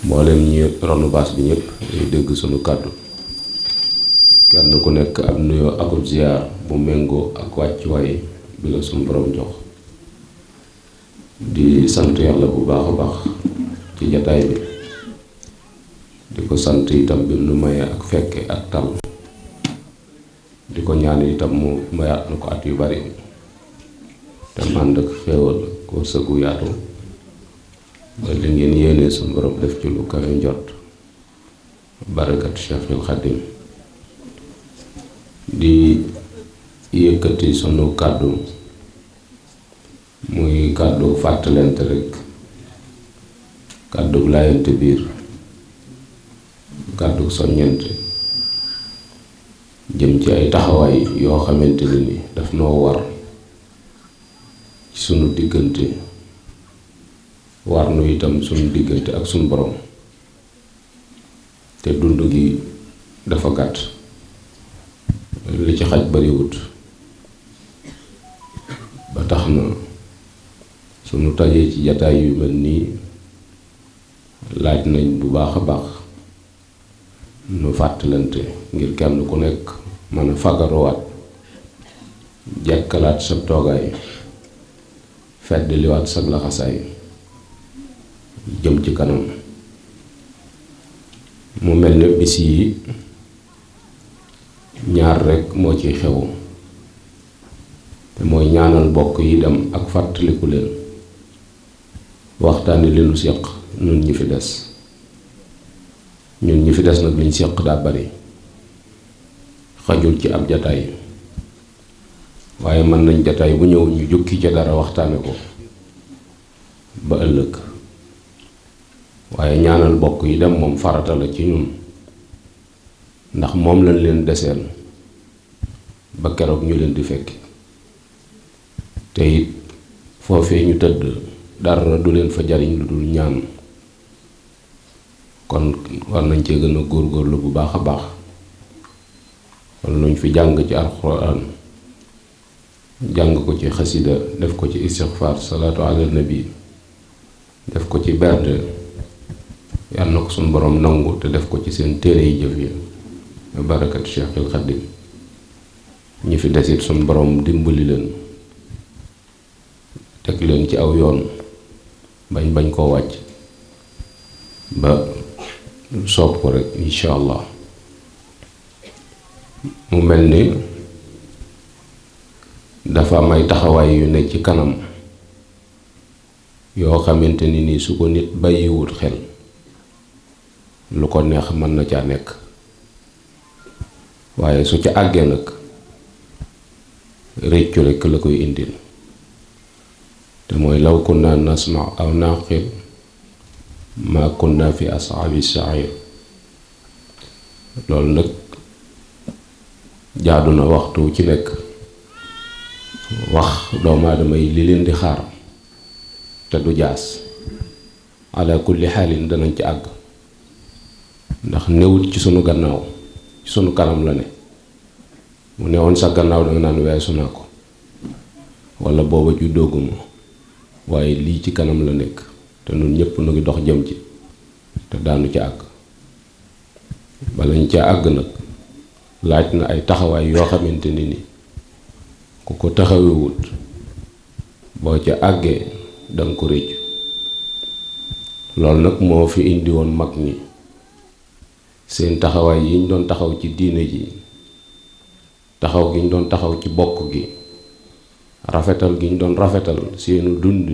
mboolem ñi ronu baas bi ñëpp day dégg sunu kàddu kenn ku nekk ab nuyoo akub ziar bu méngoo ak wàccuwaay bi la sunu borom jox di sant yàlla bu baax a baax ci jataay bi di ko sant itam bi nu maye ak fekke ak tal di ko ñaan itam mu mayaat na ko at yu bari te mànd ak xéewal ko sëgu yaatu ba li ngeen yéene suñu borom def ci lu kawe njot barakat Cheikhul Khadim di yëkkati sunu kàddu muy kàddu fàttalente rek kàddu laayante biir kàddu soññente jëm ci ay taxawaay yoo xamante ni daf noo war ci sunu diggante war nu itam sunu diggante ak sunu borom te dund gi dafa gàtt li ci xaj bariwut ba tax na sunu tajee ci jataay yu mel nii laaj nañ bu baax a baax nu fàttalante ngir kenn ku nekk mën a fagaruwaat jekkalaat sa toogaay fedd liwaat sa laxasaay jëm ci kanam mu mel ne bis yi ñaar rekk moo ci xew te mooy ñaanal bokk yi dem ak fàttaliku leen waxtaani li nu séq ñun ñi fi des nag liñ séq daa bari xajul ci ab jataay waaye mën nañ jataay bu ñëw ñu jukki ca dara waxtaane ko ba ëllëg waaye ñaanal bokk yi dem moom farata la ci ñun ndax moom lañ leen deseel ba keroog ñu leen di fekk te it foofee ñu tëdd dara du leen fa jariñ lu dul ñaan kon war nañ cee gën a góorgóorlu bu baax a baax kon luñ fi jàng ci alxuraan jàng ko ci xasida def ko ci istixfaar salaatu ala nabi def ko ci berde yàlla na ko suñu borom nangu te def ko ci seen téere yi jëf yi barakat Cheikhul Khadim ñi fi desit suñu borom dimbali leen teg leen ci aw yoon bañ koo wàcc ba soob ko rek incha allah mu mel ni dafa am ay taxawaay yu ne ci kanam yoo xamante ni nii su ko nit bàyyiwut xel lu ko neex mën na caa nekk waaye su ca àggee nag réccu rekk la koy indil te mooy law kunna nasma aw naqil ma kunna fi ashaabi sa'ir loolu nag jaadu na waxtu ci nekk wax doomu aadama yi li leen di xaar te du jaas ala kulli xaalin danañ ci àgg ndax newut ci sunu gannaaw ci sunu kanam la ne mu newoon sa gannaaw danga naan weesu naa ko walla booba ju dooguma waaye lii ci kanam la nekk te nun ñépp nu ngi dox jëm ci te daanu ci àgg balañ ca àgg nag laaj na ay taxawaay yoo xamante ni ku ko taxawewut boo ca àggee danga ko réccu loolu nag moo fi indi woon mag ñi seen taxawaay yi ñu doon taxaw ci diine ji taxaw gi ñu doon taxaw ci bokk gi rafetal gi ñu doon rafetal seenu dund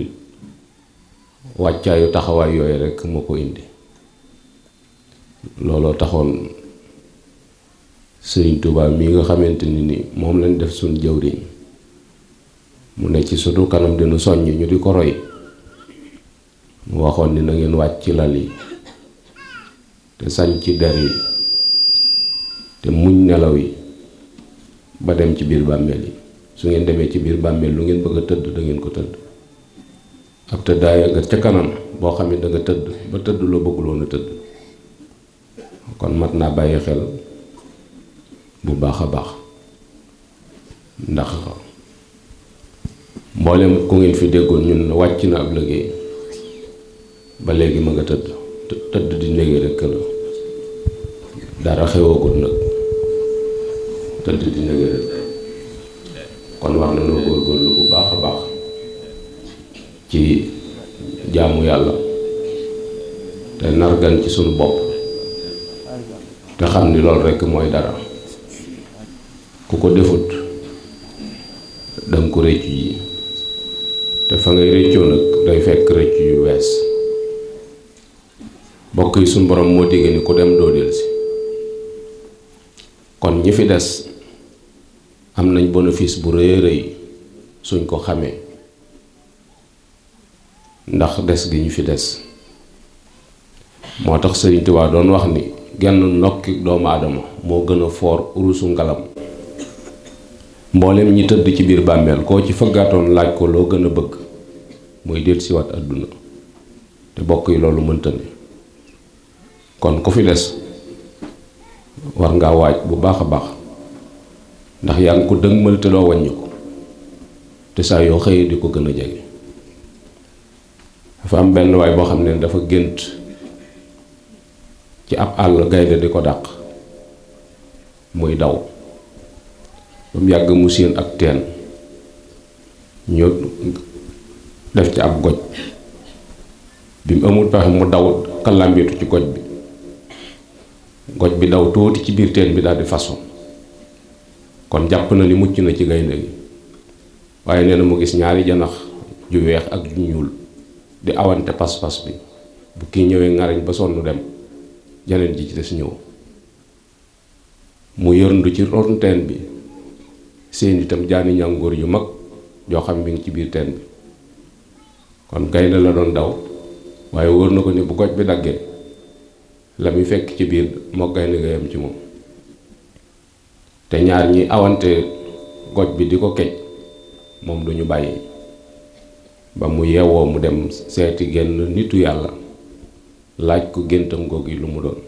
wàccaayu taxawaay yooyu rekk moo ko indi looloo taxoon Sëriñ Tuubaa mi nga xamante ni moom lañ def suñ jëwriñ mu ne ci sunu kanam dina soññ ñu di ko roy mu waxoon ni na ngeen wàcc ci lal yi te sañ ci der yi te muñ nelaw yi ba dem ci biir bàmmeel yi su ngeen demee ci biir bàmmeel lu ngeen bëgg a tëdd da ngeen ko tëdd ab tëddaaya nga ca kanam boo xam ne da nga tëdd ba tëdd loo bëgguloon a tëdd kon mat naa bàyyi xel bu baax a baax ndax mboolem ku ngeen fi déggoon ñun wàcc na ab liggéey ba léegi ma nga tëdd tëdd di ndege rek la dara xewagul nag tëdd di ndege rek kon wax na noo góorgóorlu bu baax a baax ci jaamu yàlla te nargan ci sunu bopp te xam ni loolu rekk mooy dara ku ko defut danga ko rëccu yi te fa ngay rëccoo nag day fekk rëccu yu wees bokk yi suñu borom moo digg ni ku dem doo dellusi kon ñi fi des am nañ bénéfice bu rëy rëy suñ ko xamee ndax des gi ñu fi des moo tax Sëriñ Tuubaa doon wax ni genn nokki doomu aadama moo gën a foor urusu ngalam mboolem ñi tëdd ci biir bàmmeel koo ci fëggaatoon laaj ko loo gën a bëgg muy dellusiwaat àdduna te bokk yi loolu mënta ne kon ku fi des war ngaa waaj bu baax a baax ndax yaa ngi ko dëgmal te doo wàññi ko te saa yoo xëyee di ko gën a jege dafa am benn waay boo xam ne dafa gént ci ab àll gaynde di ko dàq muy daw ba mu yàgg mu séen ak teen ñu def ci ab goj bi mu amul pexe mu daw kalambitu ci goj bi daw tuuti ci biir teen bi daal di façon kon jàpp na ni mucc na ci gaynde gi waaye nee na mu gis ñaari janax ju weex ak ju ñuul di awante pas-pas bi bu kii ñëwee ngarañ ba sonn dem janeen ji ci des ñëw mu yërndu ci ron teen bi seen itam jaani ñàngoor yu mag joo xam mi ngi ci biir teen bi kon gaynde la doon daw waaye wóor na ko ni bu goj bi daggee la muy fekk ci biir moo gaynde ga yam ci moom te ñaar ñi awante goj bi di ko kej moom duñu bàyyi ba mu yeewoo mu dem seeti genn nitu yàlla laaj ko géntam googu lu mu doon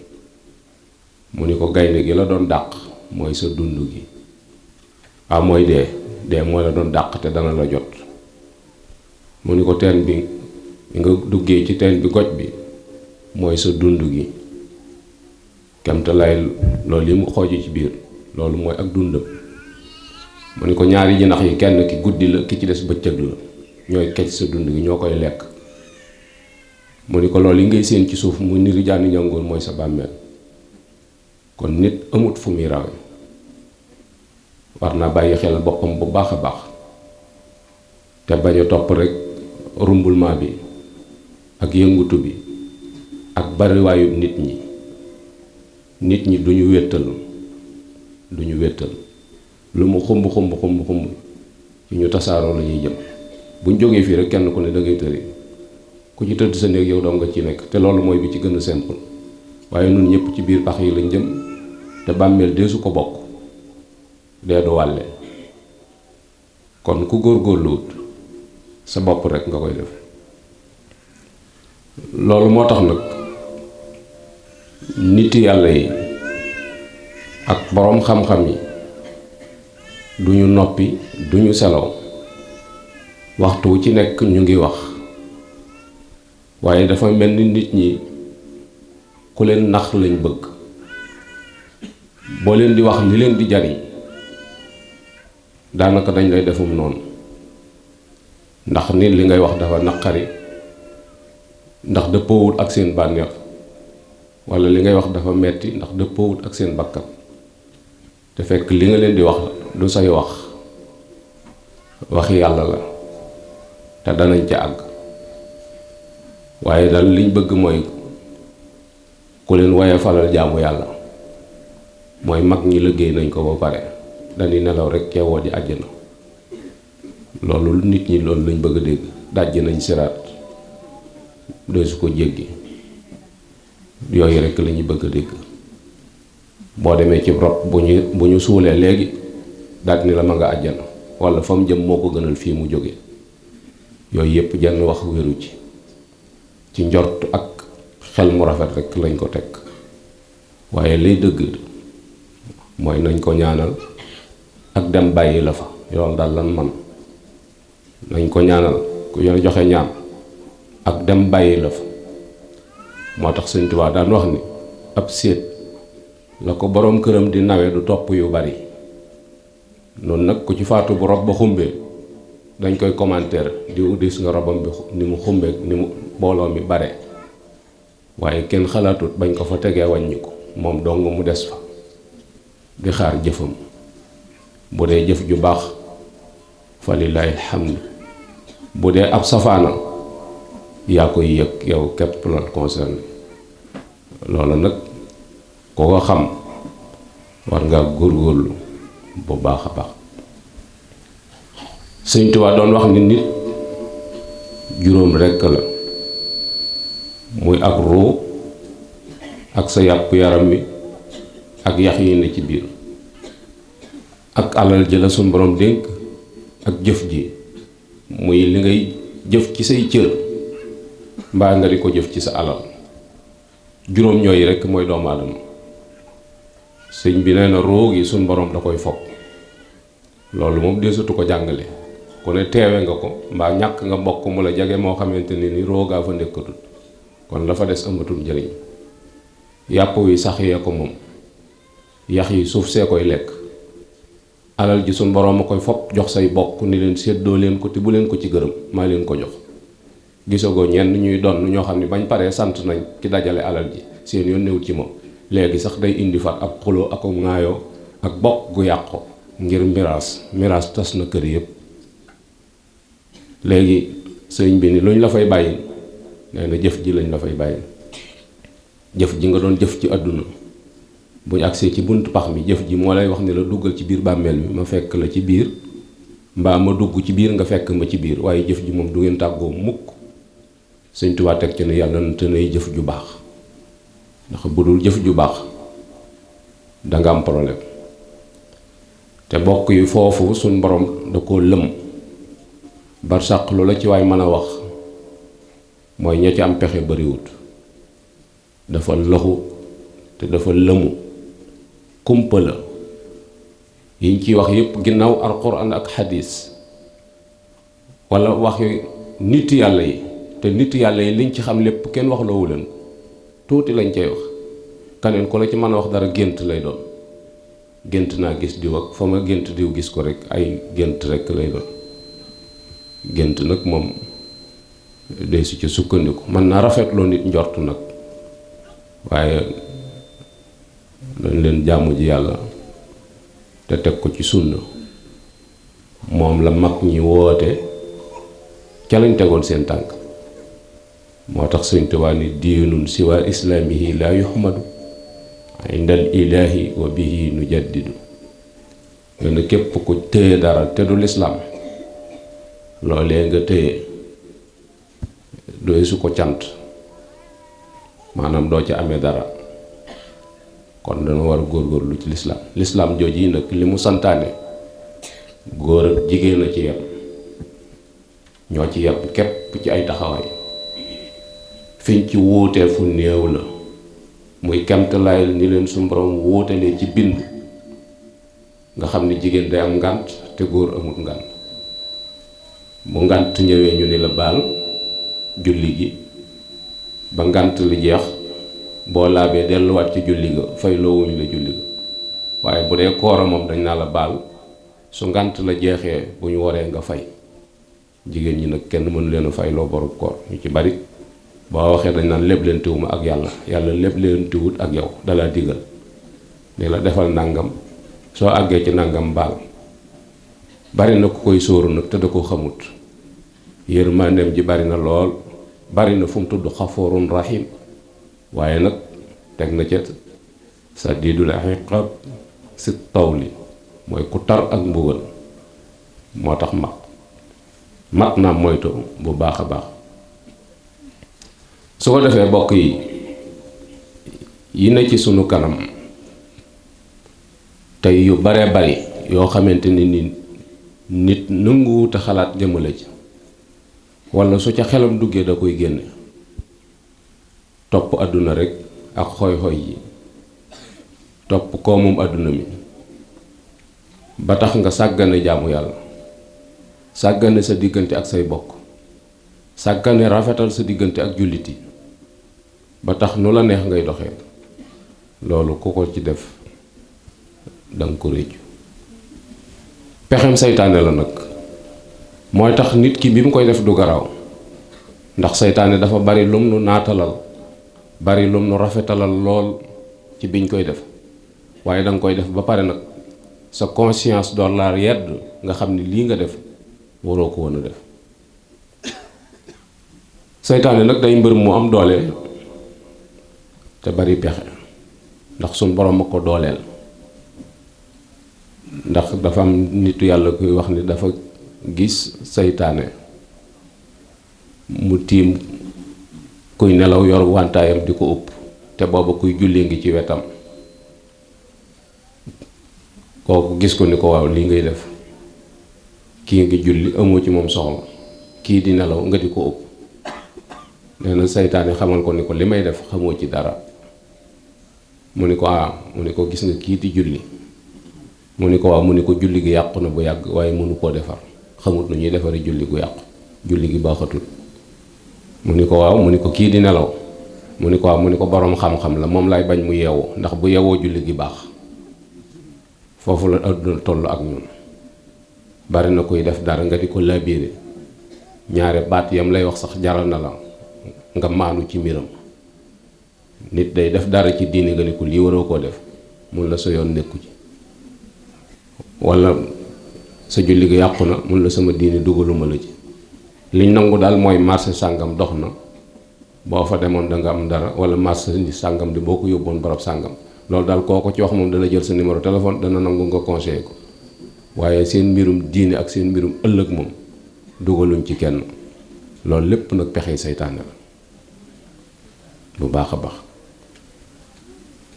mu ni ko gaynde gi la doon dàq mooy sa dund gi waaw mooy dee mooy la doon dàq te dana la jot mu ni ko teen bi nga duggee ci teen bi goj bi mooy sa dund gi kemte lay loolu yi mu xooju ci biir loolu mooy ak dundam mu ni ko ñaari jinax yi kenn ki guddi la ki ci des bëccëg la ñooy kecc sa dund gi ñoo koy lekk mu ni ko loolu yi ngay séen ci suuf mu niru jaani ñangoor mooy sa bàmmeel kon nit amut fu muy rawe war naa bàyyi xel boppam bu baax a baax te bañ a topp rek rumbulmaa bi ak yëngutu bi ak bariwaayu nit ñi duñu wéttal lu mu xumb ci ñu tasaaroo la ñuy jëm buñ jógee fii rek kenn ku ne da ngay tëri ku ci tëdd sa néeg yow doo nga ci nekk te loolu mooy bi ci gën a simple waaye nun ñëpp ci biir pax yi lañ jëm te bàmmeel deesu ko bokk dee du wàlle kon ku góorgóorluwut sa bopp rek nga koy def loolu moo tax nag niti yàlla yi ak boroom xam-xam yi duñu noppi duñu selaw waxtu wu ci nekk ñu ngi wax waaye dafa mel ni nit ñi ku leen nax lañ bëgg boo leen di wax li leen di jariñ daanaka dañ lay defum noonu ndax nit li ngay wax dafa naqari ndax dëppoowut ak seen bànneex walla li ngay wax dafa metti ndax dëppoowut ak seen bakkan te fekk li nga leen di wax du say waxi yàlla la te danañ ca àgg waaye dal liñ bëgg mooy ku leen waye falal jaamu yàlla mooy mag ñi liggéey nañ ko ba pare dañuy nelaw rek ceewoo ji àjjana loolu nit ñi loolu lañ bëgg a dégg dajj nañ siraat doo su ko jéggi yooyu rek lañuy bëgg a dégg boo demee ci rob bu ñu suulee léegi daal ni la ma nga àjjana walla fa mu jëm moo ko gënal fii mu jóge yooyu yépp jenn wax wéru ci njort ak xel mu rafet rek lañ ko teg waaye liy dëgg mooy nañ ko ñaanal ak dem bàyyi la fa yoon daal lan man nañ ko ñaanal ku yoon joxe ñaan ak dem bàyyi la fa moo tax Sëñ Tuubaa daan wax ni ab séet la ko boroom këram di nawe du topp yu bari. noonu nag ku ci faatu bu rob ba xumbee dañ koy commentaire di gis nga robam bi ni mu xumbee ni mu mbooloo mi bare, waaye kenn xalaatut bañ ko fa tegee wàññi ko moom dong mu des fa di xaar jëfam. bu dee jëf ju baax fa lillaahi alhamdu, bu dee ab safaana yaa koy yëg yow képp la concerné. loolu nag koo ko xam war ngaa góorgóorlu bu baax a baax. Sëñ Tuubaa doon wax ni nit juróom rekk la, muy ak ruu ak sa yàpp yaram wi ak yax yi ne ci biir, ak alal ji la suñ borom dénk, ak jëf ji muy li ngay jëf ci say cër mbaa nga di ko jëf ci sa alal. juróom ñooyu rekk mooy doomu aadama. sëñ bi nee na ruu gi suñ borom da koy fopp. loolu moom deesatu ko jàngale, ku ne teewe nga ko mbaa ñàkk nga mbokk mu la jege moo xamante ni roogaa fa nekkatul, kon la fa des amatul njëriñ. yàpp wi sax yee ko moom, yax yi suuf see koy lekk. alal ji suñ boroom a koy fopp jox say bokk ni leen séddoo leen ko te bu leen ko ci gërëm, maa leen ko jox. gisagoo ñenn ñuy donn ñoo xam ne bañ paree sant nañ ki dajale alal ji, seen yoon newut ci moom. léegi sax day indi fat ab xuloo ak ŋaayoo ak bokk gu yàqu ngir miraas tas na kër yépp. léegi sëñ bi ni luñ la fay bàyyi, nee na jëf ji lañ la fay bàyyi. jëf ji nga doon jëf ci àdduna buñ agsee ci buntu pax mi, jëf ji moo lay wax ni la duggal ci biir bàmmeel mi ma fekk la ci biir, mbaa ma dugg ci biir nga fekk ma ci biir, waaye jëf ji moom du ngeen tàggoo mukk. Sëñ Tuubaa teg ci ne yàlla na te nay jëf ju baax, ndax bu dul jëf ju baax danga am problème. te bokk yi foofu suñ borom da koo lëm barsàq lu la ci waay mën a wax mooy ña ci am pexe bariwut. dafa loxu te dafa lëmu, kumpa la. yiñ ciy wax yépp ginnaaw alxuraan ak xadiis wala wax yu nit yàlla yi, te nit yàlla yi liñ ci xam lépp kenn wax loowu leen, tuuti lañ cay wax. kaneen ku la ci mën a wax dara gént lay doon. gént naa gis diw ak fa ma gént diw gis ko rek, ay gént rek lay doon. gént nag moom day su ci sukkandiku, mën naa rafetloo nit njort nag, waaye dañ leen jaamu ji yàlla te teg ko ci sunna. moom la mag ñi woote, ca lañ tegoon seen tànk. moo tax Sëñ Tuubaa ni diinun siwa islaamihi laa yuhmadu indal ilaahi wa bihi nu jaddidu. nga képp ku téye dara te du lislaam, loolee nga téye doy su ko cant, maanaam doo ci amee dara. kon dana war a góorgóorlu ci lislaam jooju yi nag li mu santaane góor ak jigéen a ci yem, ñoo ci yem képp ci ay taxawaay. fiñ ci wuutee fu néew la, muy kemtalaay ni leen suñu borom wuutalee ci bind. nga xam ni jigéen day am ngànt te góor amut ngànt. bu ngànt ñëwee ñu ni la baal julli gi ba ngànt li jeex, boo laabee delluwaat ci julli ga fay loowuñu la julli ga. waaye bu dee koora moom dañ naa la baal, su ngànt la jeexee bu ñu waree nga fay. jigéen ñi nag kenn mënu leen a fay loo boru koor. ñu ci bari boo waxee dañ naan lépp leen tiwuma ak yàlla, yàlla lépp leen tiwut ak yow, dalaa digal ni la defal nàngam, soo àggee ci nàngam baal. bari na ku koy sóoru nag te da ko xamut. yërmandeem ji bari na lool, bari na fu mu tudd xafoorun rahim, waaye nag teg na ca sadidul iqab si tawli, mooy ku tar ak mbugal. moo tax mat naa moytu bu baax a baax. su ko defee bokk yi ne ci sunu kanam tey yu baree bari yoo xamante ni nit nanguwut a xalaat jëmale ci, walla su ca xelam duggee da koy génne. topp àdduna rekk ak xoy-xoy yi, topp koomum àdduna mi ba tax nga sàggane jaamu yàlla, sàggane sa diggante ak say bokk, sàggane rafetal sa diggante ak jullit yi. ba tax nu la neex ngay doxee loolu ku ko ci def danga ko réccu pexem saytaane la nag mooy tax nit ki bi mu koy def du garaaw ndax saytaane dafa bari lum nu naatalal bari lum nu rafetalal lool ci biñ koy def waaye danga koy def ba pare nag sa conscience door laa yedd nga xam ni lii nga def waroo ko woon a def saytaane nag day mbër mu am doole te bari pexe ndax suñ borom a ko dooleel ndax dafa am nitu yàlla kuy wax ni dafa gis saytaane mu tiim kuy nelaw yor wantaayam di ko upp te booba kuy julli ngi ci wetam kooku gis ko ni ko waaw lii ngay def kii ngi julli amoo ci moom soxla kii di nelaw nga di ko upp nee na saytaane xamal ko ni ko li may def xamoo ci dara mu ni ko mu ni ko gis nga kii di julli mu ni ko waaw mu ni ko julli gi yàqu na bu yàgg waaye mënu koo defar xamut nu ñuy defari julli gu yàqu julli gi baaxatul mu ni ko waaw mu ni ko kii di nelaw mu ni ko waaw mu ni ko boroom xam-xam la moom laay bañ mu yeewu ndax bu yeewoo julli gi baax foofu la àdduna toll ak ñun bari na koy def dara nga di ko laabire ñaare baat yam lay wax sax jaral na la nga maanu ci mbiram nit day def dara ci diine nga ni ko lii waroo koo def mun la sa yoon nekku ci walla sa julli gi yàqu na mun la sama diine dugaluma la ci liñ nangu daal mooy marché sàngam dox na boo fa demoon da nga am dara wala marché ni sàngam di boo ko yóbboon barab sàngam loolu daal koo ko ci wax moom dana jël sa numéro téléphone dana nangu nga conseillé ko waaye seen mbirum diine ak seen mbirum ëllëg moom dugaluñ ci kenn loolu lépp nag pexe saytaane la bu baax a baax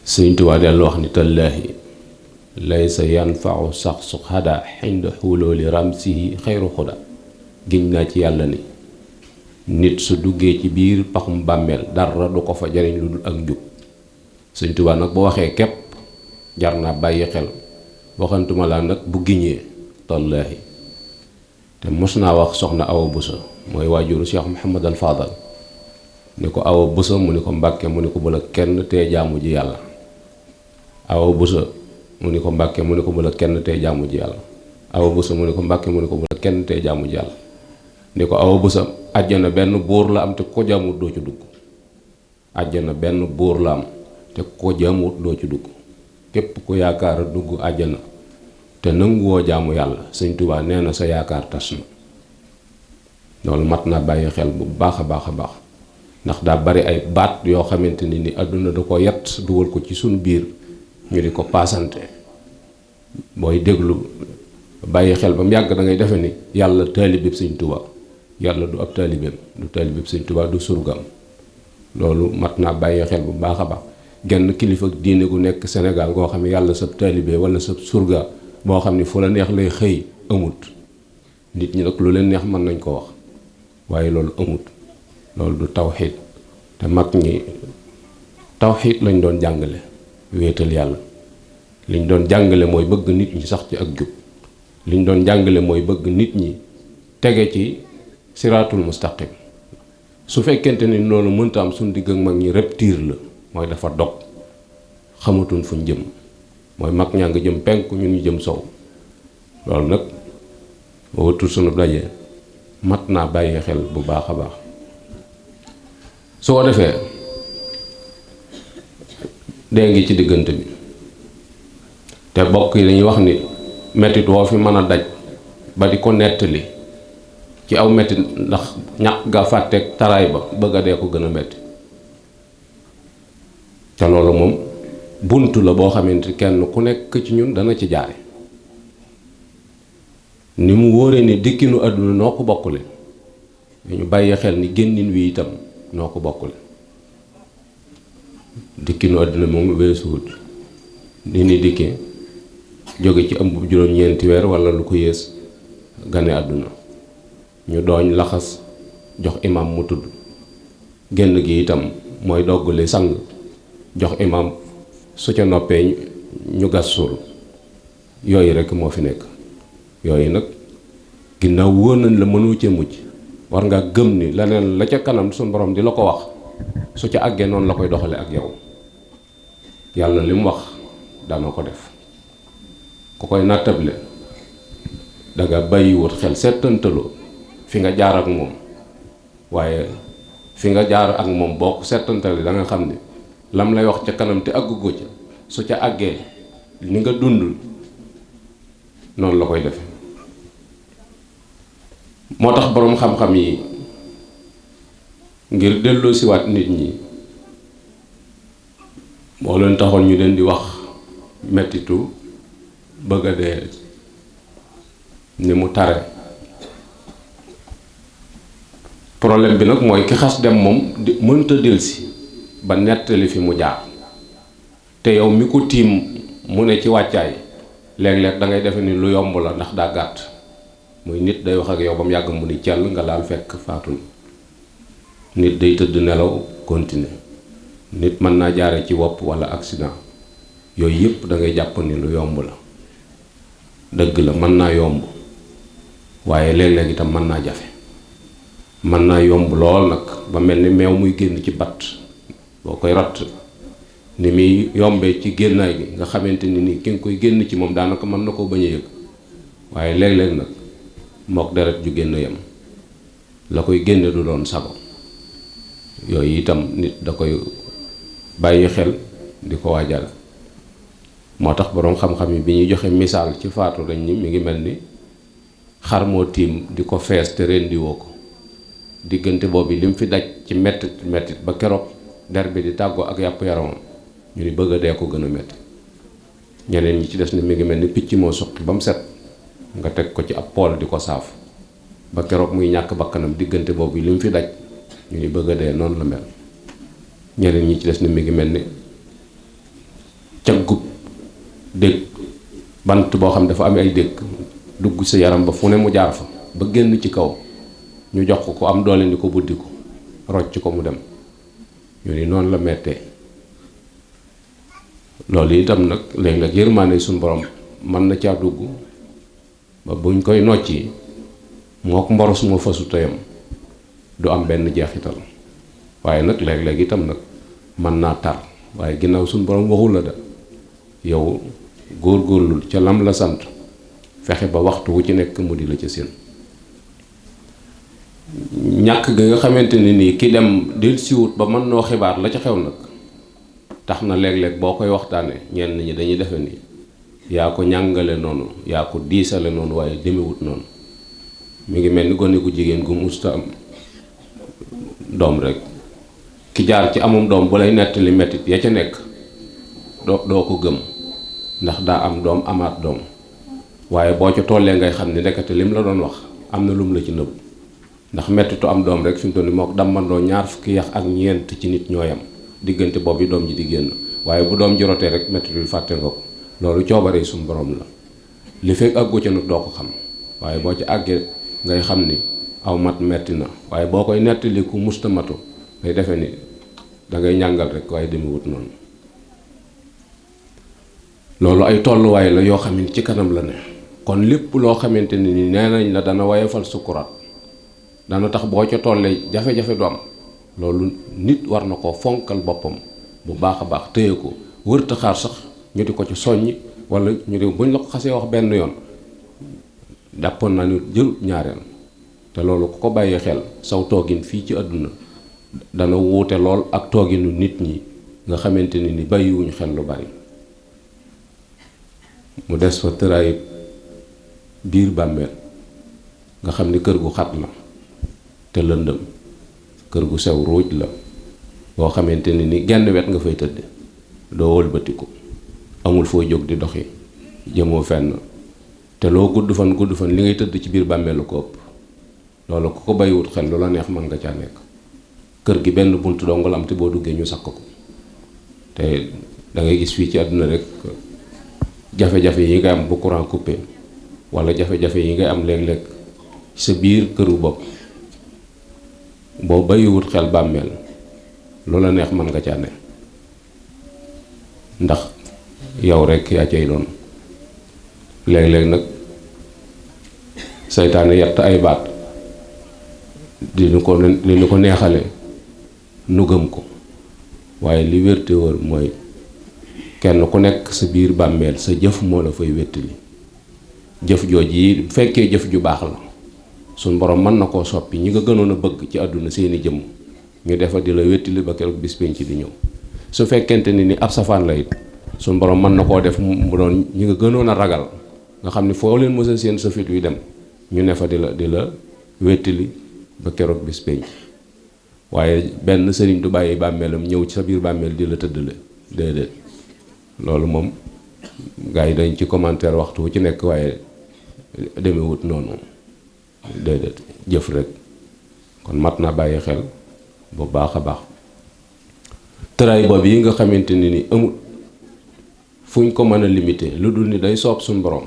Sëñ Tuubaa dellu wax ni tallaahi laysa yanfau sax su xada xind xulooli ramsihi xayru xuda giñ naa ci yàlla ni nit su duggee ci biir paxum bàmmeel dara du ko fa jariñ lu dul ak njub Sëñ Tuubaa nag bu waxee képp jar naa bàyyi xel waxantuma laa nag bu giñee tallaahi te mos naa wax soxna Awa Buso mooy waajuru Cheikh Mouhamadal Fadal ni ko Awa Buso mu ni ko Mbàkke mu ni ko bala kenn tee jaamu ji yàlla Awa Buso mu ni ko Mbàkke mu ni ko bala kenn tee jaamu ji yàlla Awa Buso mu ni ko Mbàkke mu ni ko bala kenn tee jaamu ji yàlla ni ko Awa Buso àjjana benn buur la am te ko jaamut doo ci dugg àjjana benn buur la am te ko jaamut doo ci dugg képp ku yaakaar a dugg àjjana te nanguwoo jaamu yàlla Sëñ Tuubaa nee na sa yaakaar tas na loolu mat naa bàyyi xel bu baax a baax a baax ndax daa bari ay baat yoo xamante ni àdduna da ko yett dugal ko ci suñu biir ñu di ko paasante booy déglu bàyyi xel ba mu yàgg da ngay defe ni yàlla taalibeeb Sëñ Tuubaa yàlla du ab taalibeem du taalibeeb Sëñ Tuubaa du surgam loolu mat naa bàyyi xel bu baax a baax genn kilifa diine gu nekk Sénégal goo xam ne yàlla sab taalibe wala sab surga boo xam ni fu la neex lay xëy amut nit ñi nag lu leen neex mën nañ ko wax waaye loolu amut loolu du tawxiid te mag ñi tawxiid lañ doon jàngale wéetal yàlla liñ doon jàngale mooy bëgg nit ñi sax ci ak jub liñ doon jàngale mooy bëgg nit ñi tege ci siraatul mustaqim su fekkente ni loolu mënta am suñ digg ak mag ñi rupture la mooy dafa dog xamatuñ fuñ jëm mooy mag ñaa nga jëm penku ñun ñu jëm sow loolu nag wëtul sunu daje mat naa bàyyi xel bu baax a baax su ko defee dee ngi ci diggante bi te bokk yi dañuy wax ni mettit woo fi mën a daj ba di ko nettali ci aw mettit ndax ñàkk ga fàtteeg taraay ba bëgg a dee ko gën a metti te loolu moom bunt la boo xamante kenn ku nekk ci ñun dana ci jaare ni mu wóoree ni dikkinu àdduna noo ko bokkule ñu bàyyi xel ni génnin wi itam noo ko bokkule dikkinu àdduna moom weesuwut ni ni dikkee jóge ci ëmb juróom-ñeenti weer wala lu ko yées gane àdduna ñu dooñ laxas jox imam mu tudd génn gi itam mooy doggale sang jox imam su ca noppee ñu gas suul yooyu rekk moo fi nekk yooyu nag ginnaaw wóor nañ la mënoo cee mucc war nga gëm ni leneen la ca kanam suñu borom di la ko wax su ca àggee noonu la koy doxale ak yow. yàlla li mu wax dana ko def. ku koy nattable danga bàyyiwut xel settantaloo fi nga jaar ak moom, waaye fi nga jaar ak moom boo ko settantale da nga xam ne lam lay wax ca kanam te àggu ca su ca àggee ni nga dundul noonu la koy defe. moo tax boroom xam-xam yi ngir delloo siwaat nit ñi moo leen taxoon ñu leen di wax mettitu bëgg a dee ni mu tare. problème bi nag mooy ki xas dem moom mënta delsi ba nettali fi mu jaar, te yow mi ko tiim mu ne ci wàccaay léeg-léeg da ngay defe ni lu yomb la ndax daa gàtt. muy nit day wax ak yow ba mu yàgg mu ni cell nga laal fekk faatu. nit day tëdd nelaw continuer. nit mën naa jaare ci wopp walla accident. yooyu yëpp da ngay jàpp ni lu yomb la. dëgg la mën naa yomb, waaye léeg-léeg itam mën naa jafe. mën naa yomb lool nag ba mel ni meew muy génn ci batt boo koy ratt ni muy yombee ci génnaay gi nga xamante ni nii ki nga koy génn ci moom daanaka mën na koo bañ a yëg. waaye léeg-léeg nag mook deret ju génn yam la koy génne du doon sago. yooyu itam nit da koy bàyyi xel di ko waajal. moo tax boroom xam-xam yi bi ñuy joxe misaal ci faatu dañ ni mi ngi mel ni xar moo tiim di ko fees te rendiwoo ko. diggante boobu li mu fi daj ci mettit ba keroog der bi di tàggoo ak yàpp yaramam ñu ni bëgg a dee ko gën a metti. ñeneen ñi ci des ni mi ngi mel ni picc moo suqi ba mu set nga teg ko ci ab pool di ko saaf ba keroog muy ñàkk bakkanam. diggante boobu li mu fi daj ñu ni bëgg a dee noonu la mel. ñeneen ñi ci des ni mi ngi mel ni caggub dégg bant boo xam dafa am ay dégg dugg sa yaram ba fu ne mu jaar fa ba génn ci kaw ñu jox ko am doole ni ko buddi ko rocc ko mu dem. ñu ni noonu la mettee. loolu itam nag léeg-léeg yërmaande suñu borom mën na caa dugg ba buñ koy nocci mook mboros moo fasu teyam du am benn jeexital. waaye nag léeg-léeg itam nag mën naa tar, waaye ginnaaw suñu borom waxul la da yow góor-góorlul ca lam la sant fexe ba waxtu wu ci nekk mu di la ca seen. ñàkk gi nga xamante ni nii ki dem del siwut ba mën noo xibaar la ca xew nag tax na léeg-léeg boo koy waxtaane ñenn ñi dañuy defe ni yaa ko ñàngale noonu yaa ko diisale noonu waaye demewut noonu. mi ngi mel ni gone gu jigéen gu musta am doom rek ki jaar ci amum doom bu lay nettali mettit ya ca nekk doo ko gëm ndax daa am doom amaat doom, waaye boo ca tollee ngay xam ni nekkate lim la doon wax am na lum la ci nëbb. ndax mettitu am doom rek fi mu toll nii moo ko dammandoo 20 yax ak ñeent ci nit ñooyam diggante boobu doom ji di génn. waaye bu doom ji rotee rek mettitu fàtte nga ko. loolu coobaree suñu borom la. li fekk àggu ca nag doo ko xam, waaye boo ci àggee ngay xam ni aw mat metti na. waaye boo koy nettali ku musta matu ngay defe ni dangay ñàngal rek waaye demewut noonu. loolu ay tolluwaay la yoo xam ne ci kanam la ne. kon lépp loo xamante ni nee nañ la dana wayefal sukuraat dana tax boo ca tollee jafe-jafe du am. loolu nit war na ko fonkal boppam bu baax a baax téye ko wërta xaar sax ñu di ko ci soññi wala ñu di buñ la ko xasee wax benn yoon jàppoon naa ni jël ñaareel. te loolu ku ko bàyyee xel saw toogin fii ci àdduna dana wuute lool ak tooginu nit ñi nga xamante ni bàyyiwuñu xel lu bari. mu des fa tëraay biir bàmmeel nga xam ni kër gu xat la te lëndëm, kër gu sew ruuj la boo xamante ni genn wet nga fay tëdd doo wëlbatiku, amul foo jóg di doxi jëmoo fenn, te loo gudd fan li ngay tëdd ci biir bàmmeelu ko ëpp. loolu ku ko bàyyiwut xel lu la neex mën nga caa nekk. kër gi benn bunt dong la am te boo duggee ñu sakk ko. te da ngay gis fii ci àdduna rek jafe-jafe yi ngay am bu courant coupé wala jafe-jafe yi ngay am léeg-léeg sa biir këru bopp boo bàyyiwut xel bàmmeel lu la neex mën nga caa ne ndax yow rek yaa cay doon. léeg-léeg nag seytaane yett ay baat di ñu ko neexale nu gëm ko waaye li wér te wóor mooy kenn ku nekk sa biir bàmmeel sa jëf moo la fay wéttali jëf jooj yi bu fekkee jëf ju baax la suñ borom mën na koo soppi ñi nga gënoon a bëgg ci àdduna seeni jëmm ñu defa di la wéttali ba keroog bis penc di ñëw su fekkente ni ab safaan la it suñ borom mën na koo def mu doon ñi nga gënoon a ragal nga xam ne foo leen mësa seen safit wi dem ñu ne fa di la wéttali ba keroog bis penc waaye benn sëriñ du bàyyi bàmmeelam ñëw ci sa biir bàmmeel di la tëddale déedéet loolu moom gars yi dañ ci commentaire waxtu wu ci nekk waaye demewut noonu déedéet jëf rek kon mat naa bàyyi xel bu baax a baax tëraay boobu yi nga xamante ni amul fuñ ko mën a limité lu dul ni day soob suñ borom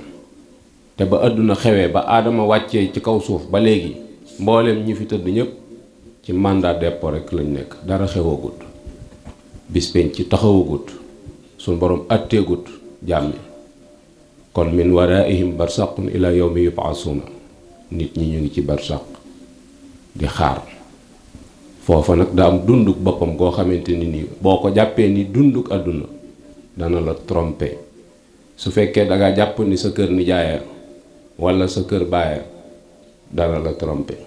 te ba àdduna xewee ba aadama wàccee ci kaw suuf ba léegi mboolem ñi fi tëdd ñëpp ci mandat dépôt rek lañ nekk dara xewagut bis penc ci taxawagut suñ borom atteegut jaam ñi kon min waraihim barsaqun ila yawmi yub'asuna nit ñi ñu ngi ci barsaq di xaar foofa nag daa am dunduk boppam goo xamante ni boo ko jàppee ni dunduk àdduna dana la tromper su fekkee da ngaa jàpp ni sa kër nijaaya wala sa kër baaya dana la tromper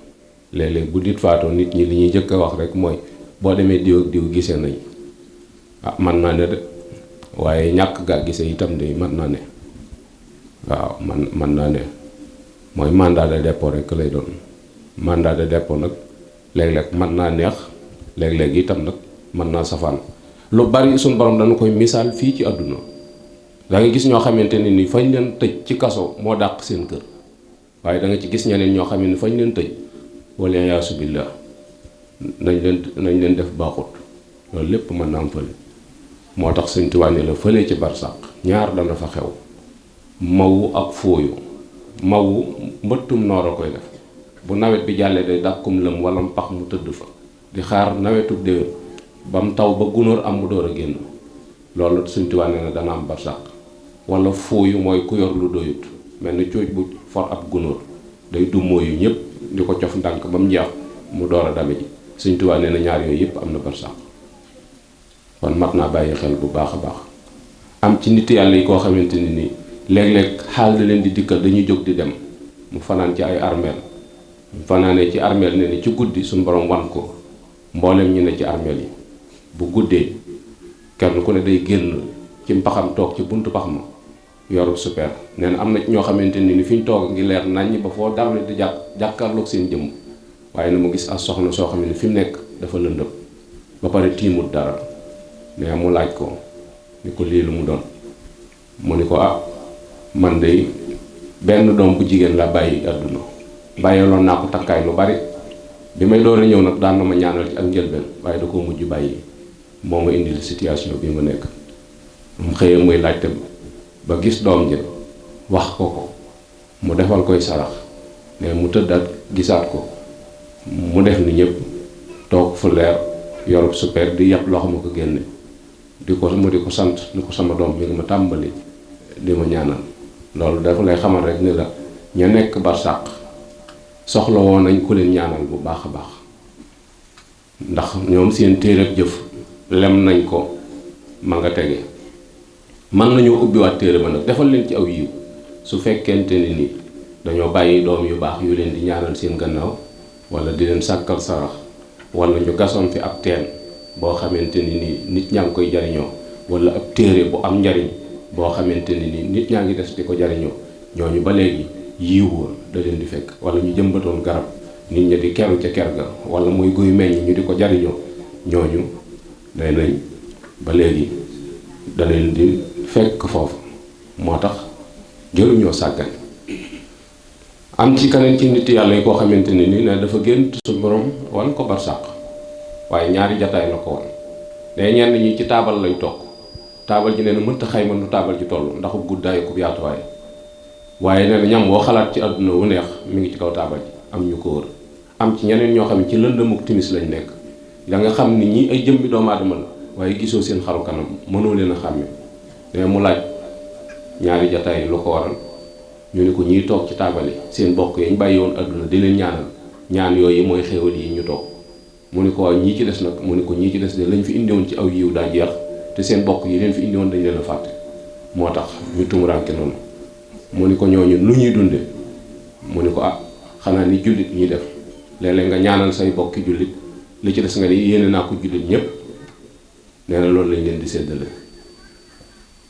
léeg-léeg bu nit faatoo nit ñi li ñuy jëkk a wax rek mooy boo demee diw ak diw gisee nañ man naa ne de waaye ñàkk gaa gisee itam de mën naa ne waaw man naa ne mooy mandat de dépôt rek lay doon mandat de dépôt nag léeg-léeg mën naa neex léeg-léeg itam nag mën naa safaan lu bari suñ borom dana koy misaal fii ci àdduna da nga gis ñoo xamante ne ni fañ leen tëj ci kaso moo dàq seen kër waaye da nga ci gis ñeneen ñoo xam ne fañ leen tëj wala yaasu billah nañ leen def baaxut loolu lépp mën naa am fële moo tax Sëñ Tuubaa ne la fële ci barsàq ñaar dana fa xew mawu ak fooyu mawu mbëttum noor a koy def bu nawet bi jàllee day dàkkum lëm wala mpax mu tëdd fa di xaar nawetu déwén ba mu taw ba gunóor am mu door a génn loolu Sëñ Tuubaa ne na dana am barsàq wala fooyu mooy ku yor lu doyut mel ni cuuj bu for ab gunóor day dummóoyu ñëpp di ko cof ndànk ba mu jeex mu door a dame ji Sëñ Tuubaa nee na ñaar yooyu yëpp am na barsàq kon mat naa bàyyi xel bu baax a baax am ci nit yàlla yi koo xamante ni nii léeg-léeg xaal da leen di dikkal dañuy jóg di dem mu fanaan ci ay armeel mu fanaanee ci armeel ne ni ci guddi suñu borom wan ko mboolem ñu ne ci armeel yi bu guddee kenn ku ne day génn ci mpaxam toog ci buntu pax ma yorub super nee na am na ñoo xamante ni fi ñu toog ngi leer naññ ba foo dal di jàkkaarloog seen jëmm waaye na mu gis as soxna soo xam ne fi mu nekk dafa lëndëm ba pare tiimut dara mais mu laaj ko ni ko lii lu mu doon mu ni ko man de benn doom bu jigéen la bàyyi àdduna bàyyiloon naa ko takkaay lu bari bi may door a ñëw nag daan na ma ñaanal ci ak njëlbeen waaye da koo mujj bàyyi moo ma indil situation bi ma nekk mu xëyee muy laajte ba gis doom ji wax ko mu defal koy sarax mais mu tëddaat gisaat ko mu def ni ñëpp toog fu leer yorub super di yàpp loxo ma ko génne mu di ko sant ni ko sama doom mi ngi ma tàmbali di ma ñaanal loolu dafa lay xamal rek ni la ña nekk barsàq soxla woon nañ ku leen ñaanal bu baax a baax ndax ñoom seen téereb jëf lem nañ ko ma nga tege mën nañoo ubbiwaat téere ba nag defal leen ci aw yiw su fekkente ni dañoo bàyyi doom yu baax yu leen di ñaanal seen gannaaw wala di leen sàkkal sarax wala ñu gasoon fi ab teen boo xamante ni nit ñaa ngi koy jariñoo wala ab téere bu am njariñ boo xamante ni nit ñaa ngi des di ko jariñoo ñooñu ba léegi yiiw da leen di fekk wala ñu jëmbatoon garab nit ñi di keru ca ker ga wala muy guy meññ ñu di ko jariñoo ñooñu day nañ ba léegi da leen di fekk foofu moo tax jëruñoo sàggan am ci keneen ci nit yàlla yi koo xamante ni ne dafa génn suñu borom wan ko barsàq waaye ñaari jataay la ko wan day ñenn ñi ci taabal lañ toog taabal ji nee na mënta xayma nu taabal ji toll ndax guddaay ku yaatuwaay waaye nee na ñam woo xalaat ci àdduna wu neex mi ngi ci kaw taabal ji am ñu ko wër am ci ñeneen ñoo xam ne ci lëndëmuk timis lañ nekk da nga xam ni ñi ay jëmbi doomu aadama la waaye gisoo seen xaru kanam mënoo leen a xàmme mais mu laaj ñaari jataay yi lu ko waral ñu ne ko ñiy toog ci taabal yi seen bokk yi ñu bàyyi woon àdduna di leen ñaanal ñaan yooyu mooy xéewal yi ñu toog mu ni ko waaw ñii ci des nag mu ni ko ñii ci des de lañ fi indiwoon ci aw yiw daa jeex te seen bokk yi leen fi indiwoon dañ leen a fàtte moo tax ñu tumuraanke noonu. mu ni ko ñooñu nu ñuy dunde mu ni ko xanaa ni jullit ñuy def léeg-léeg nga ñaanal say bokki jullit li ci des nga ni yéene naa ko jullit ñépp nee na loolu lañ leen di séddale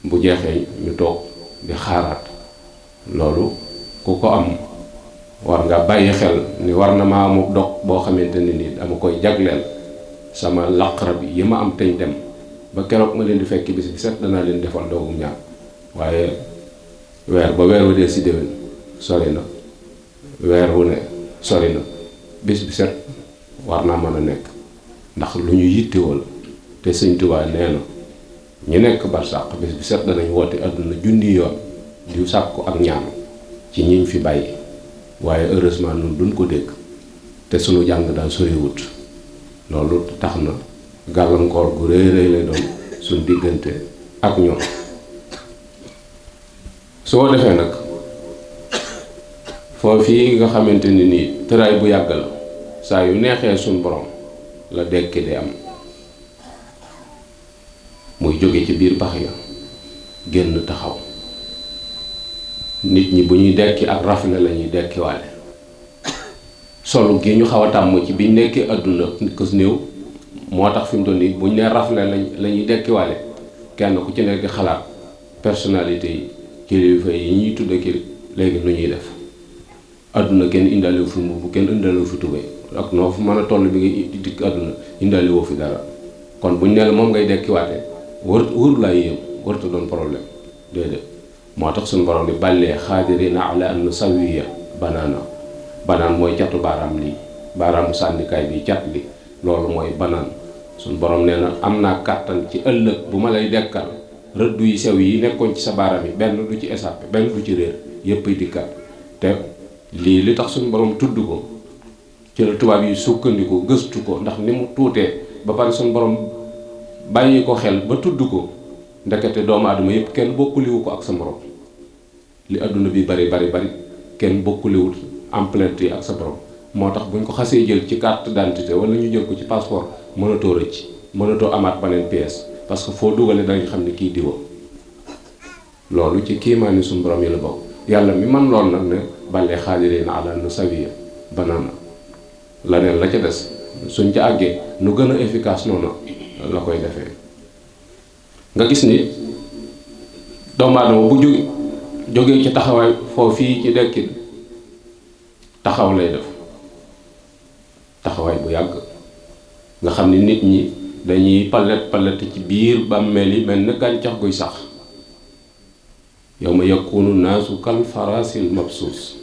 bu jeexee ñu toog di xaaraat. loolu ku ko am war nga bàyyi xel ni war na ma amu dog boo xamante ne ni dama koy jagleel sama laqara bi yi ma am teñ dem ba keroog ma leen di fekk bis bi set danaa leen defal doogum ñaan waaye weer ba weer wu dee si déwén sori na weer wu ne sori na bis bi set war naa mën a nekk ndax lu ñu yittewoo la te Sëñ Tuubaa nee na ñu nekk barsàq bis bi set danañ woote àdduna junni yoon di sàkku ak ñaan ci ñiñ fi bàyyi waaye heureusement ñun duñ ko dégg te sunu jàng daal soriwut loolu tax na gàllankoor gu rëy rëy lay doon suñ diggante ak ñoom. soo defee nag foofii nga xamante ni nii tëraay bu yàgg la saa yu neexee suñ borom la dekki di am muy jóge ci biir pax ya génn taxaw. nit ñi bu ñuy dekki ak rafle la ñuy dekkiwaale solu gi ñu xaw a tàmm ci biñ nekkee àdduna nit ko néew moo tax fi mu toll nii buñ nee rafle la ñuy dekkiwaale kenn ku ci nekk di xalaat personnalité yi kilifa yi ñuy tudde ki léegi nu ñuy def àdduna kenn indaale fu mbubb kenn indaale fu tubéy ak noo fu mën a toll bi nga dikk àdduna indaale woo fi dara kon buñ nee la moom ngay dekkiwaate wër laa yéem wërta doon problème déedéet moo tax suñu borom di bàllee xaadirina ala an nusawiya banaan mooy catu baaraam lii baaraamu sànnikaay bi cat li loolu mooy banaan suñu borom nee na am naa kàttan ci ëllëg bu ma lay dekkal rëddu yi sew yi nekkoon ci sa baaraam yi benn du ci échappé benn du ci réer yépp ay dikkaat te lii li tax suñu borom tudd ko ci la tubaab yi sukkandiku gëstu ko ndax ni mu tuutee ba pare suñu borom bàyyi ko xel ba tudd ko ndekete doomu aadama yépp kenn bokkuliwu ko ak sa morom li adduna bi bari kenn bokkuliwul empreinte yi ak sa borom moo tax buñ ko xasee jël ci carte d'identité wala ñu jël ko ci passeport mënatoo rëcc mënatoo amaat beneen pièce parce que foo dugale dañu xam ne kii diwa loolu ci kiimaani suñu borom yi la bokk yàlla mi man lool nag ne balee xaadirina ala nusawiya banaana la neen la ca des suñ ca àggee nu gën a efficace noonu la koy defee nga gis ni doomu aadama bu jógee ci taxawaay foofu fii ci dekkin taxaw lay def taxawaay bu yàgg nga xam ni nit ñi dañuy palet ci biir bàmmeel yi mel na gàncax guy sax yawma yakunu naasu kal farasil mabsuus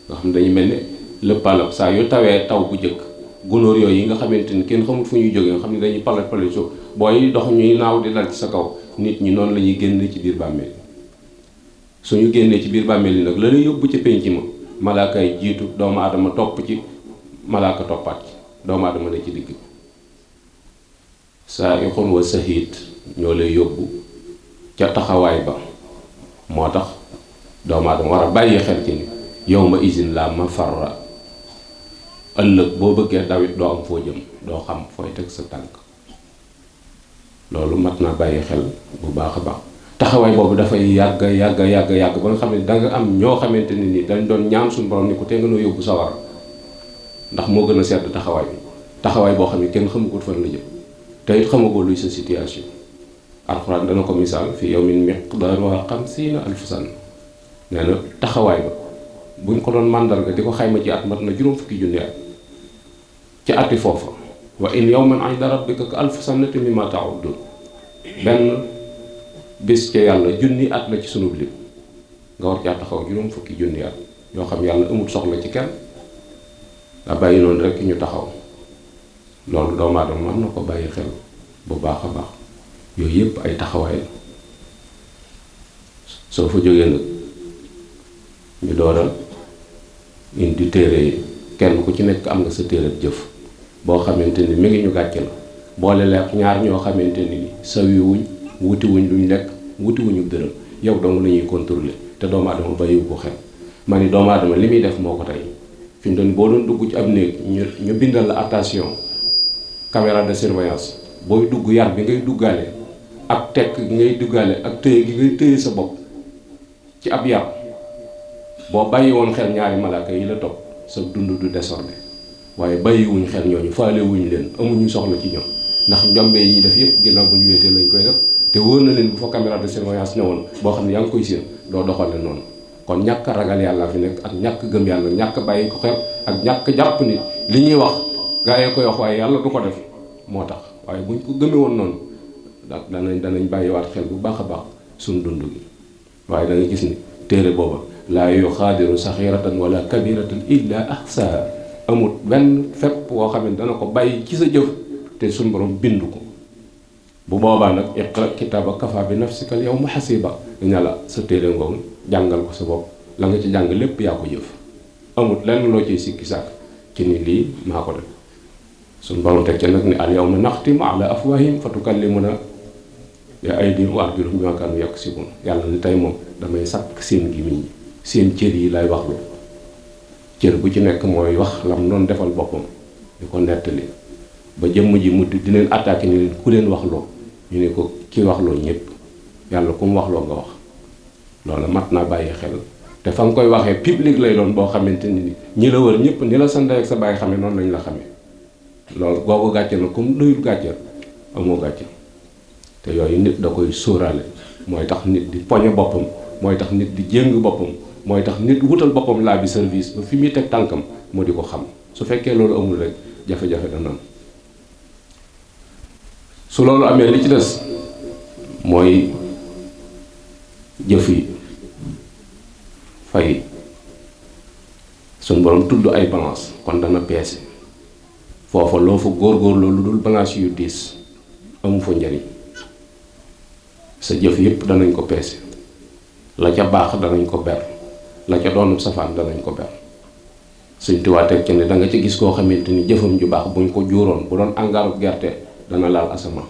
nga xam ne dañuy mel ne lëppalab saa yu tawee taw bu jëkk gunóor yooyu yi nga xamante ni kenn xamul fu ñuy jógee nga xam ne dañuy palet suuf booy dox ñuy naaw di dal ci sa kaw nit ñi noonu la ñuy génn ci biir bàmmeel suñu génnee ci biir bàmmeel yi nag la lay yóbbu ci penc ma malaaka yi jiitu doomu aadama topp ci malaaka toppaat ci doomu aadama ne ci digg saa'ixun wa sahiid ñoo lay yóbbu ca taxawaay ba moo tax doomu aadama war a bàyyi xel ci ni yawma izin la mafarra ëllëg boo bëggee dawit doo am foo jëm doo xam fooy teg sa tànk loolu mat naa bàyyi xel bu baax a baax taxawaay boobu dafay yàgg ba nga xam ne danga am ñoo xamante ne ni dañ doon ñaan suñu borom ni ko te nga noo yóbbu sawar ndax moo gën a sedd taxawaay boo xam ne kenn xamagul fan la jëm te it xamagoo luy sa situation alxuraan dana ko misaal fi yawmin miqdaaruhaa 50 alf sana nee na taxawaay ba buñ ko doon màndarga di ko xayma ci at mat na juróom fukki junni at ci ati foofa wa in yawman 'inda rabbika ka alfi sanatin mimmaa ta'uddun benn bés ca yàlla junni at la ci sunub lim nga war caa taxaw juróom fukki junni at yoo xam yàlla amul soxla ci kenn nga bàyyi noonu rek ñu taxaw loolu doomu aadama mën na ko bàyyi xel bu baax a baax yooyu yëpp ay taxawaay la soo fa jógee nag ñu door a indi téere yi kenn ku ci nekk am nga sa téere jëf boo xamante ni mi ngi ñu gàcce la boole lekk ñaar ñoo xamante ni sawiwuñ wutiwuñ luñ lekk wutiwuñu dërëm yow dong la ñuy contrôler te doomu aadama bàyyiwu ko xel ma ni doomu aadama li muy def moo ko tey fi mu doon boo doon dugg ci ab néeg ñu bindal la attention caméra de surveillance booy dugg yar bi ngay duggaale ak tekk gi ngay duggaale ak téye gi ngay téye sa bopp ci ab yar boo bàyyi woon xel ñaari malaaka yi la topp sa dund du désordre waaye bàyyiwuñ xel ñooñu faale wuñ leen amuñu soxla ci ñoom ndax njombe yi ñuy def yëpp ginnaaw bu ñu wéetee lañ koy def te wóor na leen bu fa caméra de surveillance ne woon boo xam ne yaa ngi koy séen doo doxale noonu kon ñàkk a ragal yàlla fi nekk ak ñàkk gëm yàlla ñàkk bàyyi ko xel ak ñàkk jàpp ni li ñuy wax gaa yi koy wax waaye yàlla du ko def moo tax waaye buñ ko gëmee woon noonu danañ bàyyiwaat xel bu baax a baax suñ dund gi waaye da nga gis ni téere booba laa yuxaadiru saxiratan wala kabiratan illa ahsaha amut benn fépp woo xam ne dana ko bàyyi ci sa jëf te suñ borom bind ko bu boobaa nag iqra kitaaba kafa bi nafsika al yawma hasiba daña la sa téere ngoogu jàngal ko sa bopp la nga ci jàng lépp yaa ko jëf amut lenn loo ciy sikki sàkk ci ni lii maa ko def suñ borom teg ca nag ni al yawma naxtimu ala afwahim fa tukallimuna bi aydihim wa arjuluhum bimaa kaanu yaksibun yàlla ni tey moom damay sakk seen gémmiñ yi seen cër yi lay wax lu cër bu ci nekk mooy wax lam doon defal boppam di ko nettali ba jëmm ji mu di leen attaqué ni leen ku leen wax loo ñu ne ko ki wax loo ñëpp yàlla ku mu wax loo nga wax loolu mat naa bàyyi xel te fa nga koy waxee public lay doon boo xamante ni ñi la wër ñëpp ni la sa ndey ak sa bàyyi xamee noonu lañ la xamee loolu googu gàcce na comme doyul gàcce amoo gàcce te yooyu nit da koy sóoraale mooy tax nit di poñe boppam mooy tax nit di jéng boppam mooy tax nit wutal boppam laa bi service ba fi muy teg tànkam moo di ko xam su fekkee loolu amul rek jafe-jafe dana am su loolu amee li ci des mooy jëf yi fay suñ borom tudd ay balance kon dana peese foofa loo fa góorgóorlu lu dul balance yu diis amu fa njariñ sa jëf yépp danañ ko peese la ca baax danañ ko ber la ca doonub safaan danañ ko ber Sëñ Tuubaa teg ci ne da nga ci gis koo xamante ni jëfam ju baax buñ ko juuroon bu doon angaaru gerte dana laal asamaan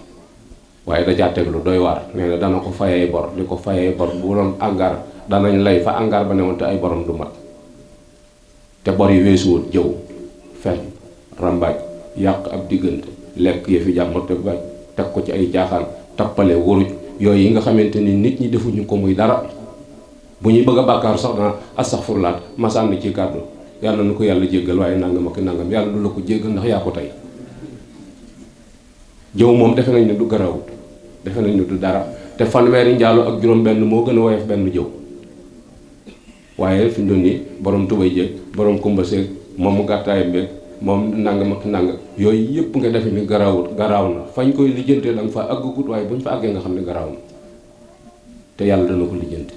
waaye da caa teg lu doy waar nee na dana ko fayee bor di ko fayee bor bu doon angaar danañ lay fa angaar ba ne woon te ay borom du mat te bor yi weesuwul jëw fen rambaaj yàq ab diggante lekk yëfi jàmbur te bañ teg ko ci ay jaaxaan tappale wuruj yooyu yi nga xamante ni nit ñi defuñu ko muy dara bu ñuy bëgg a bàkkaar sax na astaxfurlaat ma sànni ci kàddu yàlla na ko yàlla jéggal waaye nangam ak nangam yàlla du la ko jéggal ndax yaa ko tey jëw moom defe nañ ne du garawut defe nañ ne du dara te fanweeri njaalo ak juróom benn moo gën a woyof benn jëw waaye fi mu doon nii borom tubay jéeg borom kumba seeg moom mu gàttaayam beeg moom nangam ak nangam yooyu yëpp nga defe ni garawut garaaw na fañ koy lijjantee da nga fa àggagut waaye buñ fa àggee nga xam ne garaaw na te yàlla dana ko lijjanti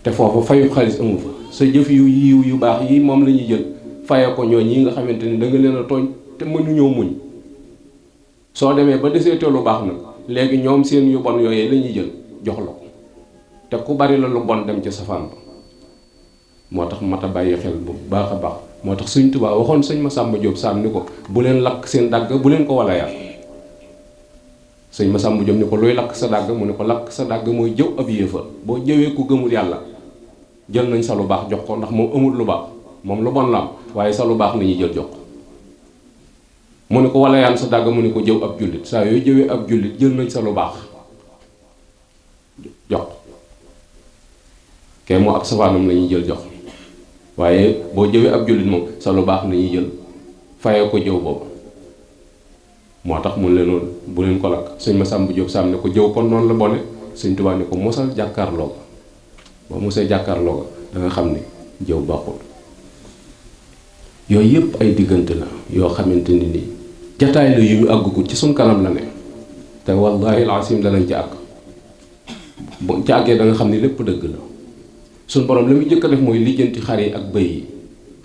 te foofu fayu xaalis amu fa sa jëf yu yiw yu baax yi moom la ñuy jël faye ko ñoo ñi nga xamante ni da nga leen a tooñ te mënuñoo muñ soo demee ba desee te lu baax nag léegi ñoom seen yu bon yooyee la ñuy jël jox la ko te ku bari la lu bon dem ca safaan ba moo tax mat a bàyyi xel bu baax a baax moo tax Sëñ Tuubaa waxoon sëñ Masamba Diop Sam ni ko bu leen lakk seen dàgg bu leen ko wala yar sëñ Masamba Diop ni ko luy lakk sa dàgg mu ne ko lakk sa dàgg mooy jëw ab yéefar boo jëwee ku gëmul yàlla jël nañ sa lu baax jox ko ndax moom amul lu baax moom lu bon la am waaye sa lu baax la ñuy jël jox ko mu ne ko wala yaan sa dàgg mu ne ko jëw ab jullit saa yooyu jëwee ab jullit jël nañ sa lu baax jox kee moo ab safaanam la ñuy jël jox waaye boo jëwee ab jullit moom sa lu baax la ñuy jël fayee ko jëw boobu moo tax mun leen noonu bu leen ko lakk sëñ Masamba Diop Sam ne ko jëw kon noonu la bone Sëñ Tuubaa ne ko mosal jàkkaarloo ko ba mosee jàkkaarloo ko da nga xam ne jëw baaxul yooyu yëpp ay diggante la yoo xamante ni nii jataay la yu ñu àggugut ci suñ kanam la ne te wallahi alazim danañ ci àgg bu ci àggee da nga xam ne lépp dëgg la suñ borom la muy jëkk a def mooy lijjanti xar yi ak bëy yi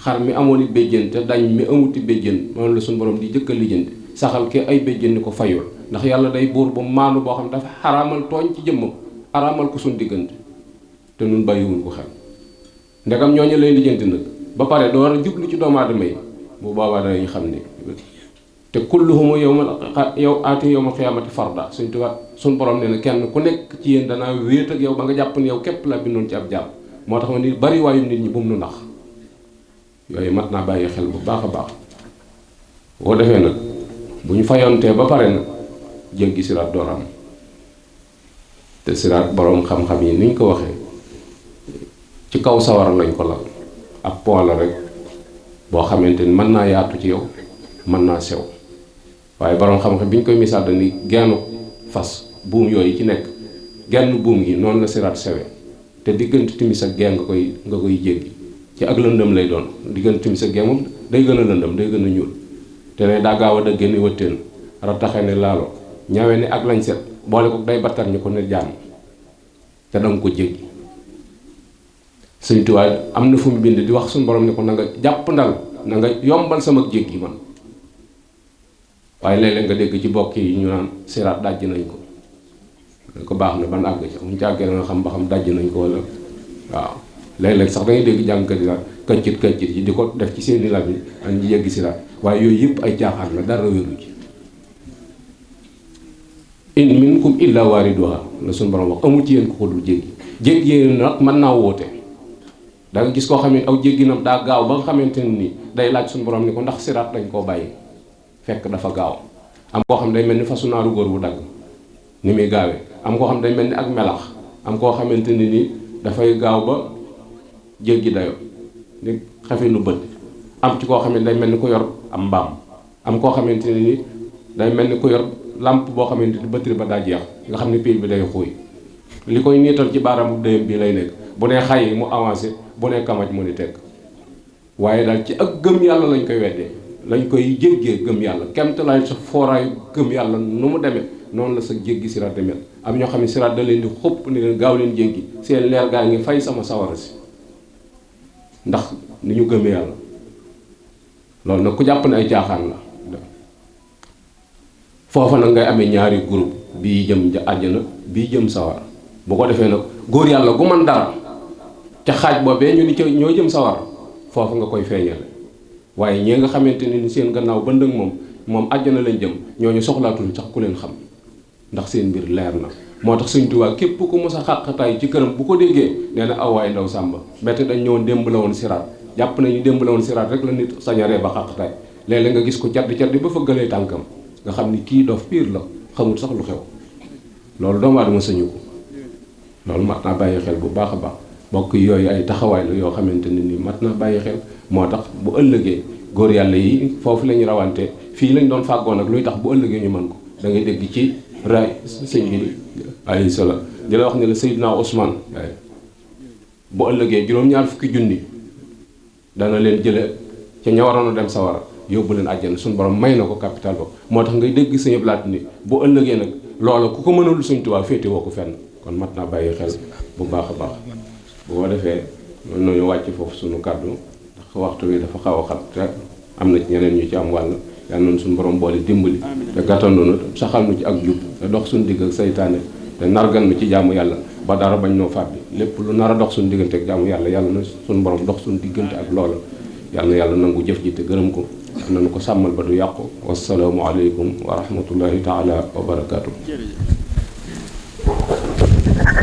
xar mi amoon i béjjën te dañ mi amuti béjjën moom la suñ borom di jëkk a lijjanti saxal ke ay béjjën ni ko fayul ndax yàlla day buur bu maanu boo xam ne dafa xaraamal tooñ ci jëmmam xaraamal ko suñ diggante te nun bàyyiwuñ ko xel ndegam ñooñu lay lijjanti nag ba pare door a jublu ci doomu aadama yi bu boobaa danañ xam ne te kulluhum yow aati yawmal qiyaamati farda suñ tubaab suñ borom nee na kenn ku nekk ci yéen danaa wéet ak yow ba nga jàpp ne yow képp la bindoon ci ab jaam moo tax ma ni bari waayu nit ñi bu mu nu nax yooyu mat naa bàyyi xel bu baax a baax boo defee nag bu ñu fayontee ba pare nag jéggi siraat door am te siraat boroom xam-xam yi niñ ko waxee ci kaw sawara lañ ko lal ab pont la rek boo xamante ni mën naa yaatu ci yow mën naa sew waaye boroom xam-xam bi ñu koy misaal dañuy gennu fas buum yooyu ci nekk genn buum gi noonu la siraat sewe te diggante timis ak gee nga koy jéggi ci ak lëndëm lay doon diggante timis ak gee moom day gën a lëndëm day gën a ñuul te ne daa gaaw a dëgg ni wëttéen rattaxe ne laalo ñawe ne ak lañ set boole ko day battar ñu ko ne jàmm te danga ko jéggi. Sëñ Tuubaa am na fu mu bind di wax suñu borom ne ko na nga jàpp ndal na nga yombal sama jéggi man waaye léeg-léeg nga dégg ci bokk yi ñu naan siraat dajj nañ ko ko baax na ban àgg ci muñ ci àggee nga xam ba xam dajj nañ ko wala waaw léeg-léeg sax da ngay dégg jàngkat yi këccit yi di ko def ci seeni lab yi ak ñu jéggi siraat waaye yooyu yëpp ay caaxaan la dara wéru ci. in minkum illa waariduha la suñu borom wax amul ci yéen ko dul jéggi yéen nag mën naa woote da nga gis koo xam ne aw jégginam daa gaaw ba nga xamante ne ni day laaj suñu borom ni ko ndax siraat dañ koo bàyyi fekk dafa gaaw am koo xam ne day mel ni fasu naaru góor bu dagg ni muy gaawee am koo xam ne day mel ni ak melax am koo xamante ni ni dafay gaaw ba jéggi dayo ni xafe nu bët am ci koo xam ne day mel ni ku yor am mbaam am koo xamante ne ni day mel ni ku yor lampe boo xamante ni batterie ba daa jeex nga xam ne pile bi day xuuy li koy niital ci baaraamu dëyam bi lay nekk bu nee xay mu avancé bu nee kamaj mu ni tekk waaye daal ci ak gëm yàlla lañ koy weddee lañ koy jéggee gëm yàlla kemte laay sa fooraayu gëm yàlla nu mu demee noonu la sa jéggi siraat demel am ñoo xam ne siraat da leen di xupp ni leen gaaw leen jéggi seen leer gaa ngi fay sama sawara si ndax ni ñu gëmee yàlla loolu nag ku jàpp ne ay caaxaan la foofa nag ngay amee ñaari groupe bii jëm àjjana bii jëm sawara bu ko defee nag góor yàlla gu man dara ca xaaj boobee ñu ni ca ñoo jëm sawara foofu nga koy feeñale waaye ñee nga xamante ni seen gannaaw ba ndëng moom àjjana lañ jëm ñooñu soxlaatul sax ku leen xam ndax seen mbir leer na moo tax Sëñ Tuubaa képp ku mos a xàqataay ci këram bu ko déggee nee na awaay ndaw sàmba mbette dañ ñëwoon démb la woon siraat jàpp nañu démb la woon siraat rek la nit sañaree ba xàqataay léeg-léeg nga gis ko caddi ba fëggalee tànkam nga xam ni kii dof piir la xamul sax lu xew loolu doomu aadama sañu ko loolu mat naa bàyyi xel bu baax a baax bokk yooyu ay taxawaay la yoo xamante ne ni mat naa bàyyi xel moo tax bu ëllëgee góor yàlla yi foofu la ñu rawante fii lañ doon fàggoon ak luy tax bu ëllëgee ñu mën ko da ngay dégg ci raay sëñ bi alayhi salaam di la wax ne la Seydina Ousmane bu ëllëgee juróom-ñaar fukki junni dana leen jële ca ña waroon a dem sawara yóbbu leen àjjana suñu borom may na ko capital ba moo tax ngay dégg Sëñ Abdu Lahat ni bu ëllëgee nag loola ku ko mënalul Sëñ Tuubaa féete woo ko fenn kon mat naa bàyyi xel bu baax a baax bu ko defee mën nañu wàcc foofu suñu kàddu ndax waxtu wi dafa xaw a xat te am na ci ñeneen ñu ci am wàll yàlla noonu suñu borom boole dimbali te gàttandu na saxal nu ci ak jub te dox suñu digg ak saytaane te nargan nu ci jaamu yàlla ba dara bañ noo fàbbi lépp lu nar a dox suñu diggante ak jaamu yàlla yàlla na suñu borom dox suñu diggante ak loola yàlla na yàlla nangu jëf ji te gërëm ko nañu ko sàmmal ba du yàqu wasalaamu aleykum wa rahmatullahi taala wa barakaatu.